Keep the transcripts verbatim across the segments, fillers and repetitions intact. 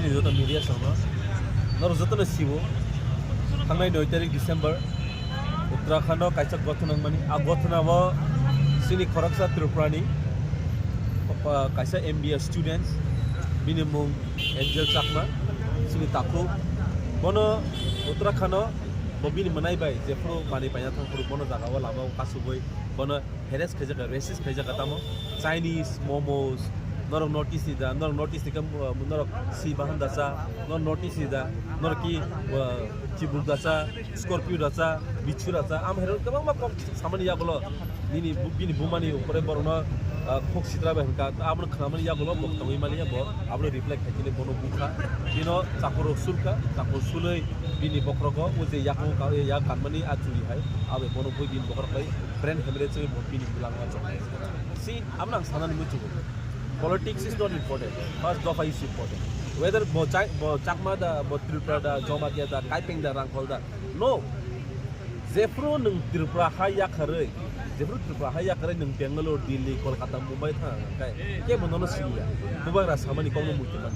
Joto media songno norok jotono sibo, thangnai noi tarik December Uttarakhando kaisa gothona wngmani. A gothona o chini khoroksa Tripurani, uh, kaisa M B A students, bini mung Angel Chakma, chini takhuk. Bono Uttarakhando bo bini mwnai bai jephuru manwi paina thangphuru bono jaga o lama o kasubui bono harass khaijak, racist khaijak tamo. Chinese momos, norok North East ni da, norok North East ni khe, uh, norok si bahan da cha, norok North East ni da, norok ki, uh, chibuk da cha, scorpio da cha, bichu da cha, am herok kwbangma kok samani yagulo nini bu-, bini bumani upore borokno, uh, khok sitra bai hwnka, abono khnamani yagulo bo tongwi maliya bo, abono reply khaitini bono bukha, bino chakur rok sulkha, chakur sulwi bini bokhrogo o je yakung ka, yak kanmani a churi hai, abo bono bui bini bokhorok bai brain hemorrhage wi bo bini bwlangma chok. See, aboni ang sanani muchungo. Politics is not important. First dopha is important. Whether bo Chak-, bo Chakma da, bo Tripura da, Jamatia da, Kaipeng da, Rangkhol da. No. Jephru nwng Tripura ha yakharwi, jephru Tripura ha yakharwi nwng Bangalore, Delhi, Kolkata, Mumbai thang kai. Kebo nono siniya. Bubagra samani kokno muitu mani.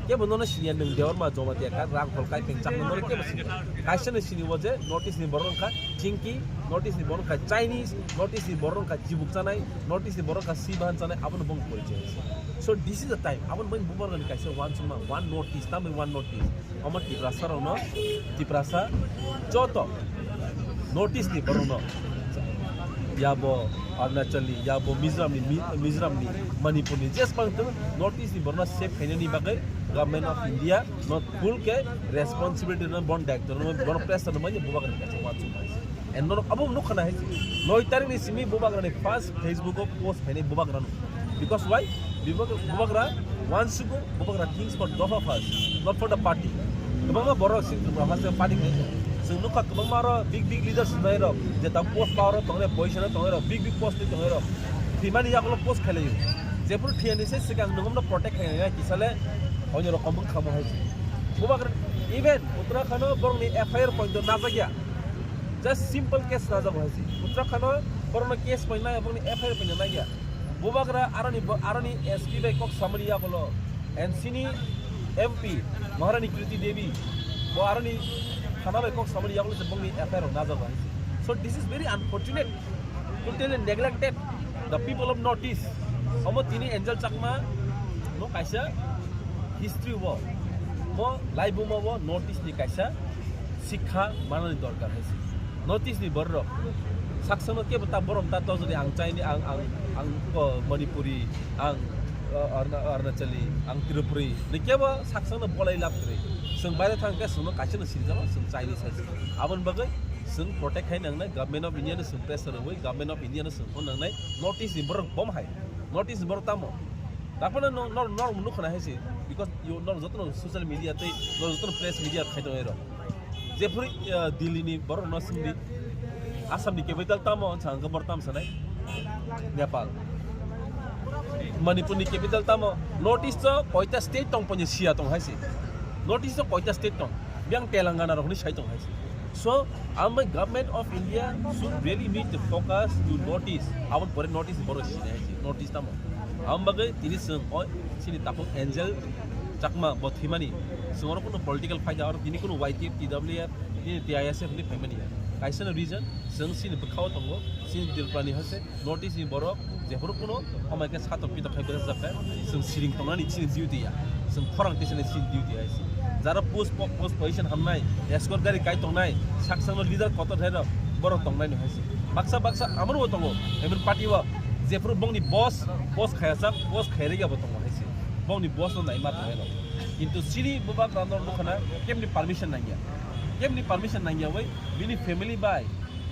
Kebo nono siniya nwng Debbarma, Jamatia ka, Rangkhol, Kaipeng, Chakma nono kebo siniya. Kaisa no sini o je North East ni borok wngkha Chinky, North East ni borok wngkha Chinese, North East ni borok wngkha chibuk chanai, North East ni borok wngkha si bahan chanai, abono bong porichoi. So this is the time. Aboni bagwi Bubagrani kaisa uansukma, one North East, tamni one North East. Omo Tiprasa rokno, Tiprasa joto North East ni borokno, yabo Arunachal ni, yabo Mizoram ni, Mi-, Mizoram ni, Manipur ni, jesbang tong North East ni borokno save khainani bagwi Government of India no full khe responsibility no, bon daitw no, bon pressure no manya Bubagrani kaisa uansukma. And norok abo nukha na hai, noi tarik ni simi Bubagrani first Facebook o post phainai Bubagrano. Because why? Bubag-, Bubagra uansugo, Bubagra thinks for dopha first, not for the party. Kwbangma borok sing Tripura first party khai. Chwng nukha kwbangma aro big big leaders wngnai rok, je ta post power o tongnai, position o tongnai rok, big big post ni tongnai rok. Thwimani yagulo post khailaio. Jephuru thwiyani se swkang nwng omno protect khainai kisale, onyo rok komung khamo hai. Bubagra even Uttarakhand o borokni F I R point o najak ya. Just simple case najak hai si. Uttarakhand o borokno case paina, borokni F I R paina naiya. Bubagra aroni bo-, aroni S P bai kok samani yagulo. N C ni M P Maharani Kriti Devi bo aroni thana bai kok samani yagulo se bongni F I R najak hai si. So this is very unfortunate. Totally neglected the people of North East. Omo tini Angel Chakma no kaisa history o, mo laibuma o North East ni kaisa sikha manani dorkar hai se. North East ni borok rok saksano kebo ta borom ta to jodi ang Chinese, ang, ang, ang ko Manipuri, ang, uh, Aruna-, Arunachali, ang Tripuri ni kebo saksano bolai lab kwrwi. Chwng baire thang khe chwngno kaisa no sirijak, chwng Chinese hai se. Aboni bagwi chwng protect khai nangnai, Government of India no chwng pressure rwwi, Government of India no chwng phone nangnai, North East ni borok bom hai, North East ni borok tamo. Taphano no, no, no, nukha na hai se, because you, no, jotono social media tei no, jotono press media khai tongo ero. Jephru, uh, Delhi ni borok no swngdi, Assam ni capital tamo, ang khe bor tam sanai, Nepal. Manipur ni capital tamo, North East o koita state tong ponyo sia tong hai se. North East o koita state tong, biang Telangana rok ni sai tong hai se. So, ang bai Government of India should really need to focus to North East. Aboni pore North East borok sinai hai se, North East tamo. Ang bagwi tini chwng o chini takhuk Angel Chakma bo thwimani. Chwng oro kuno political phaida, oro tini kuno Y T F, T W F, tini T I S F ni phaimani ya. Kaisa no reason, chwng chini bwkhao tongo, chini Tripura ni hai se, North East ni borok jephuru kuno hamai khe satok pitok khai berajak khe, chwng siring tongnani chini duty ya, chwng khorang tisani chini duty ya. Jara post po-, post position hamnai, escort gari kai tongnai, saksangno leader kotor hai rok, borok tongnai no hai se. Baksa baksa amoro bo tongo, even party o jephuru bongni boss, post khayajak, post khairega bo tongo hai se. Bongni boss no naima tongnai rok. Kintu chini Bubagra no nukha na kemni permission nangya. Kemni permission nangya bai bini family bai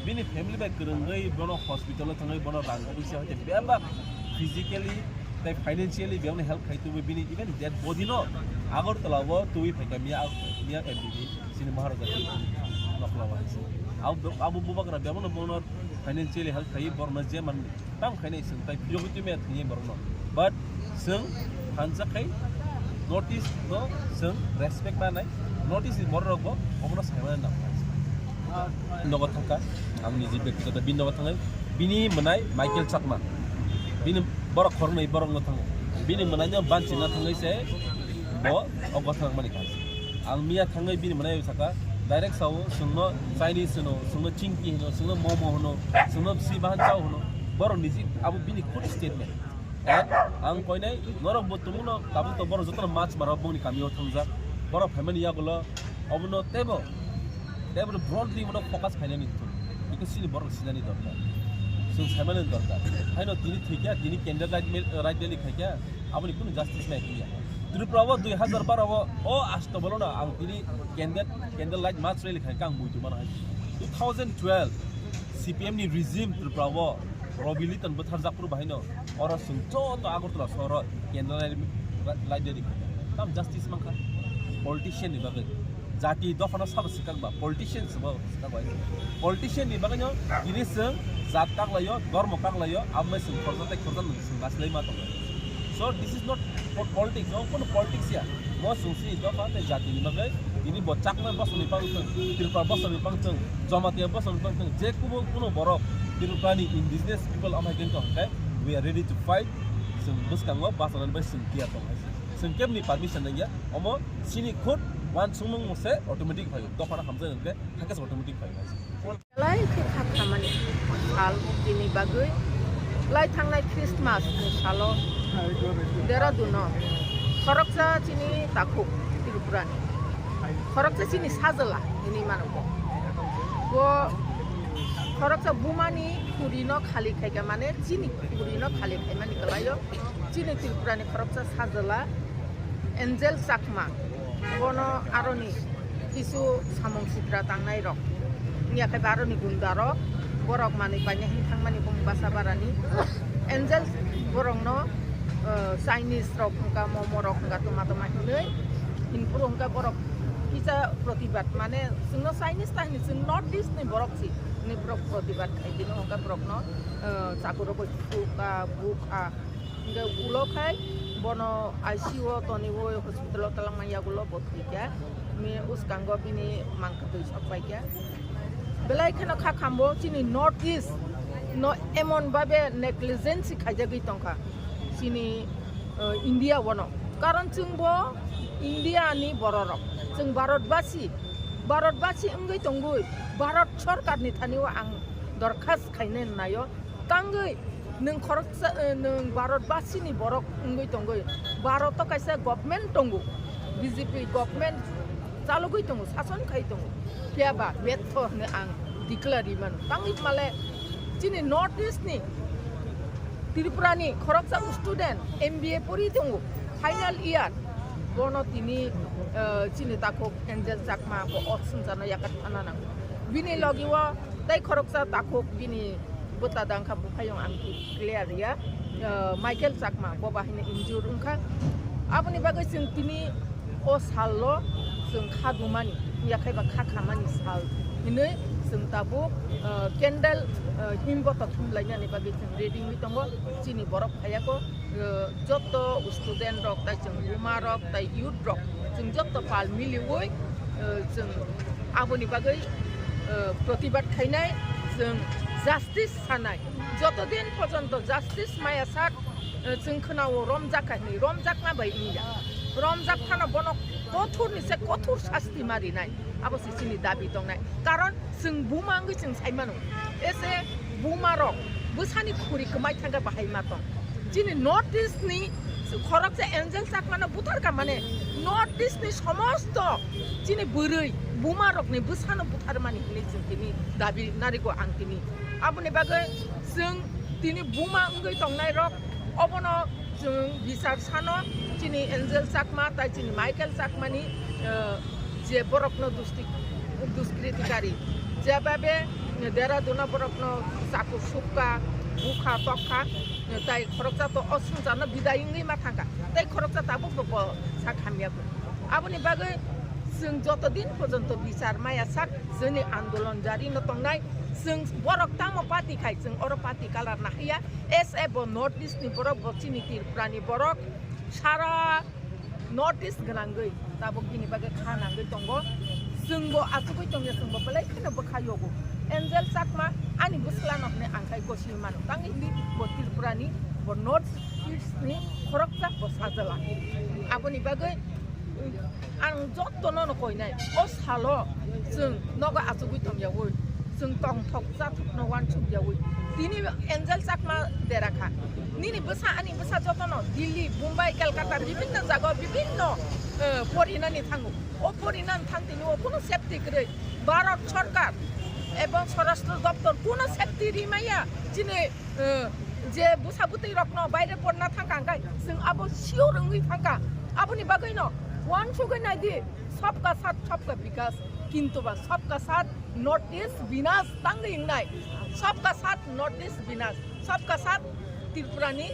Bini family bai kwrwngwi bono hospital o thangwi bono rang puisa hoite bebak physically tei financially bebakno help khai tubu bini even dead body no Agartala o twi phaikha miya, miya M D B chini Maharaja twi nokla o hai se. Abo, abo Bubagra bebakno bono financially help khai borno je man tam khainai chwng tai phiyogwi twi maya thwngwi borokno. But chwng thansa khai North East no chwng respect manai, North East ni borok rok bo obono sai mani nang. Nogo thangkha, ang niji bektigoto bini nogo thangwi, bini mwnai Michael Chakma, bini borok khoroknwi borok no thango, bini mwnai no banchina thangwi se Bo o gotha nangmani kaisa. Ang miya thangwi bini mwnai saka, direct sao, chwngno Chinese hwno, chwngno chingki hwno, chwngno momo hwno, chwngno bisi bahan chao hwno. Borok niji abo bini khud statement. And ang koinai norok bo tumuno tabuk to borok jotono mach maro bongni kamio thangjak. Borok phaimani yagulo obono teibo teibo broadly bono focus khainani thung. Because chini borok sinani dorkar. Chwng saimani dorkar. Haino tini thwikya, tini candle light mil-, light rally khaikya, aboni kunu justice nai kya. Tripura o dui hazar baro o, o asto bolo na ang tini candle, candle light mass rally khaikha ang muitu mano hai. Two thousand twelve C P M ni regime Tripura o Robi Liton bwtharjak phuru bahai no oro chwng joto Agartala sohor o candle light, light rally khaikha. Tam justice mankha politician ni bagwi. Jati dophano sabo swkang ba, politician se bo swkang bai. Politician ni bagwi no tini chwng jat kaklaio, dormo kaklaio, amai chwng khoroksa tei khoroksa nwng chwng basilai ma tongo. So this is not for politics, no kono politics ya. Mo chwng si dopha tei jati ni bagwi tini bo Chakma bosong ni pang thwng, Tripura bosong ni pang thwng, Jamatia bosong ni pang thwng, je kubo kuno borok Tripura ni indigenous people amai kento hwnkhe we are ready to fight. Chwng bwskango bachana bai chwng tiya tong hai. Chwng kebni permission nangya, omo chini khud uansukmung se automatic phaio, dophano hamjak hwnkhe hakhe se automatic phaio. Lai khe kha khamani sal bini bagwi lai thangnai Christmas ni salo Dehradun o khoroksa chini takhuk Tripura ni khoroksa chini sajwla hinwi mano bo. Bo khoroksa buma ni khuri no khali khaikha, mane chini khuri no khali khaimani kwlaio chini Tripura ni khoroksa sajwla Angel Chakma. Bono aroni kisu samung sitra tangnai rok, wngya khe ba aroni gunda rok borok manwi paina hin thangmani bung basa barani. Angel borokno, eh, Chinese rok wngkha, momo rok wngkha, tuma tuma hinwi hinphuru wngkha borok kisa protibad, mane chwngno Chinese ta hinwi, chwng North East ni borok si hinwi borok protibad khai dino, wngkha borokno, eh, chakurok bai thukha, bukha. Hingke ulo khai bono I C U o toniwi hospital o twlangma yagulo bo thwikha. Bini bwskango bini mangkha twi sok paikha. Belai kheno kha khambo chini North East no emon babe negligence khaijagwi tongkha chini, eh, India o no. Karon chwng bo India ni bororok, chwng Bharat basi, Bharat basi wngwi tongwi Bharat sorkar ni thani o ang dorkhas khainai naio. Tangwi nwng khoroksa, eh, nwng Bharat basini borok wngwi tongwi, Bharat o kaisa government tongo, B J P government chalogwi tongo, sason khai tongo, phiya ba betho hwnwi ang declare ri mano. Tangwi male chini North East ni Tripura ni khoroksa student M B A pori tongo, final year, bono tini, eh, chini takhuk Angel Chakma bo option jano yakat thana nango. Bini logi o tei khoroksa takhuk bini bwta dangkha buphayung ang clear ya, eh, Michael Chakma bo bahai no injure wngkha. Aboni bagwi chwng tini o salo chwng kha dumani, yakhai ba kha khamani sal hinwi chwng tabuk, eh, candle, eh, him boto thumlainani bagwi chwng ready wngwi tongo. Chini borok phaiya kho, eh, joto student rok, tai chwng buma rok, tai youth rok, chwng joto pal miliwi, eh, chwng aboni bagwi, eh, protibad khainai, chwng justice sanai. Joto din porjonto justice maya sak, eh, chwng khwnao romjak kha hinwi, romjakma bai wngya. Romjak phano bono kothor ni se kothor sasti ma rinai. Abo se chini dabi tongnai. Karon chwng buma wngwi chwng sai mano. Ese buma rok bwsani khuri kwmai thangkhe bahai ma tong. Chini North East ni khoroksa Angel Chakma no buthar kha, mane North East ni somosto chini bwrwi buma rok ni bwsano buthar mani hinwi chwng tini dabi narigo ang tini. Aboni bagwi chwng tini buma wngwi tongnai rok obono chwng bichar sano chini Angel Chakma tai chini Michael Chakmani, eh, je borokno dusti-, duskritikari, jebabe Dehradun o borokno chakur sukha, bukha, tokha, tai khoroksa to o swngcharno bidai wngwi ma thangkha, tai khoroksa tabuk bo, bo sak hamya kho. Aboni bagwi chwng joto din porjonto bichar maya sak chini andolon jari no tongnai, chwng borok tamo party khai chwng oro party kalar nahaiya, S A bo North East ni borok, bo chini Tripura ni borok, sara North East gwnangwi tabuk bini bagwi kha nangwi tongo. Chwngbo achugwi tongya, chwngbo belai kheno bwkha yogo. Angel Chakma ani bwsla no hwnwi ang khai gosi mano. Tangwi hwnwi bo Tripura ni, bo North East ni khoroksa bo sajala. Aboni bagwi Ang jotono no koinai, o salo chwng nogo achugwi tongyawi, chwng tongthok chathokno uansukyawi. Tini Angel Chakma dera kha. Nini bwsa, ani bwsa jotono Delhi, Mumbai, Kolkata, bibinno jaga, bibinno, eh, porinani thango. O porinani thang tini o kuno safety kwrwi. Bharat Sarkar ebong Swarashtra Doptor kuno safety rimaya. Chini eh, je bwsa bwtwi rokno baire porna thangkha hwnkhe chwng abo sure wngwi thangkha. Aboni bagwino uansugwi naidi, sabka saath sabka bikas, kintu ba sabka saath North East binas tangwi wngnai, sabka saath North East binas, sabka saath Tripurani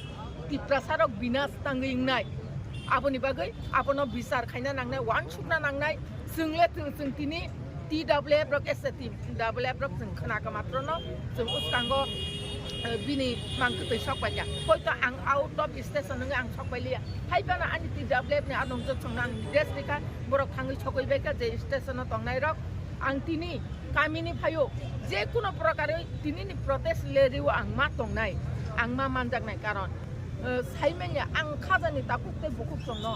Tiprasarok binas tangwi wngnai. Aboni bagwi abono bichar khaina nangnai, uansukna nangnai. Chwngle chwng, chwng tini T W F rok S A team, T W F rok chwng khna kha matrono, chwng uskango, eh, bini mang kwtwi sok paikha. Hoito ang out of station wngwi ang sok pailiya. Hai phano ani T W F ni anongjwk chwngno ang request rikha, borok thangwi sokwi baikha je station o tongnai rok. Ang tini kamini phaio, je kuno prokarwi tinini protest rally o ang ma tongnai, ang ma manjaknai, karon, eh, saimanya ang khajani takhuk tei bukhuk chwngno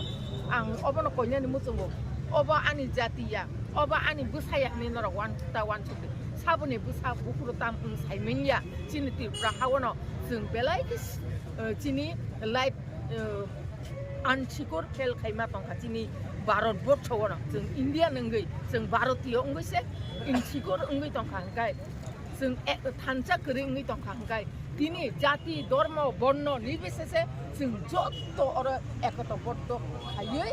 ang obono koinani muchungo, obo ani jati ya, obo ani bwsa ya hinwi norok uan-, ta uansukdi. Saboni bwsa bukhuro tam wng saimanya chini Tripura haono chwng belai khe, eh, chini life, eh, unsecure feel khaima tongkha chini Bharat borso ono. Chwng Indian wngwi, chwng Bharatiyo wngwi se insecure wngwi tongkha hwnkhe, chwng e-, thansa kwrwi wngwi tongkha hwnkhe, tini jati, dormo, borno nirbichese chwng joto oro ekotoboddo khaiwi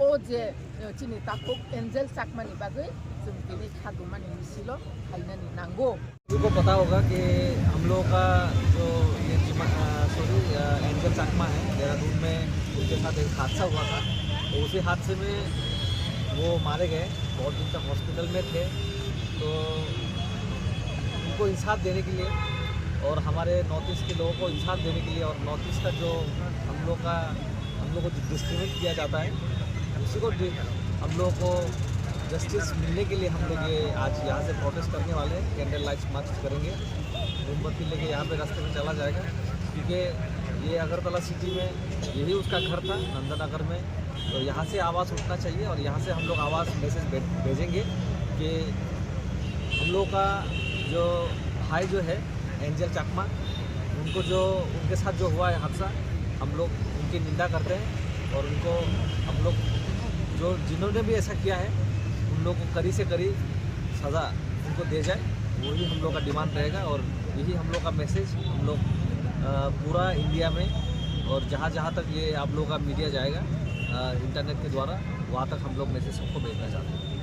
o je, eh, chini takhuk Angel Chakmani bagwi chwng tini khadumani misilo khainani nango. आपको पता होगा कि हम लोगों का जो ये चिमा-, अ, सॉरी, अ, एंजल चाकमा है, देहरादून में उनके साथ एक हादसा हुआ था। तो उसी हादसे में वो मारे गए, बहुत दिन तक हॉस्पिटल में थे। तो उनको इंसाफ देने के लिए और हमारे नॉर्थ ईस्ट के लोगों को इंसाफ देने के लिए और नॉर्थ ईस्ट का जो हम लोग का हम लोग को डिस्क्रिमिनेट किया जाता है, उसी को डि-, हम लोग को जस्टिस मिलने के लिए हम लोग ये आज यहाँ से प्रोटेस्ट करने वाले हैं, कैंडल लाइट मार्च करेंगे, मोमबत्ती लेके यहाँ पे रास्ते में चला जाएगा, क्योंकि ये अगरतला सिटी में यही उसका घर था, नंदनगर में। तो यहाँ से आवाज़ उठना चाहिए और यहाँ से हम लोग आवाज़, मैसेज भे-, भेजेंगे कि हम लोग का जो भाई जो है एंजल चाकमा, उनको जो, उनके साथ जो हुआ है हादसा, हम लोग उनकी निंदा करते हैं और उनको, हम लोग जो, जिन्होंने भी ऐसा किया है, उन लोग को कड़ी से कड़ी सज़ा उनको दे जाए, वही हम लोग का डिमांड रहेगा। और यही हम लोग का मैसेज हम लोग, अ, पूरा इंडिया में और जहाँ जहाँ तक ये आप लोग का मीडिया जाएगा, अ, इंटरनेट के द्वारा, वहाँ तक हम लोग मैसेज सबको भेजना चाहते हैं।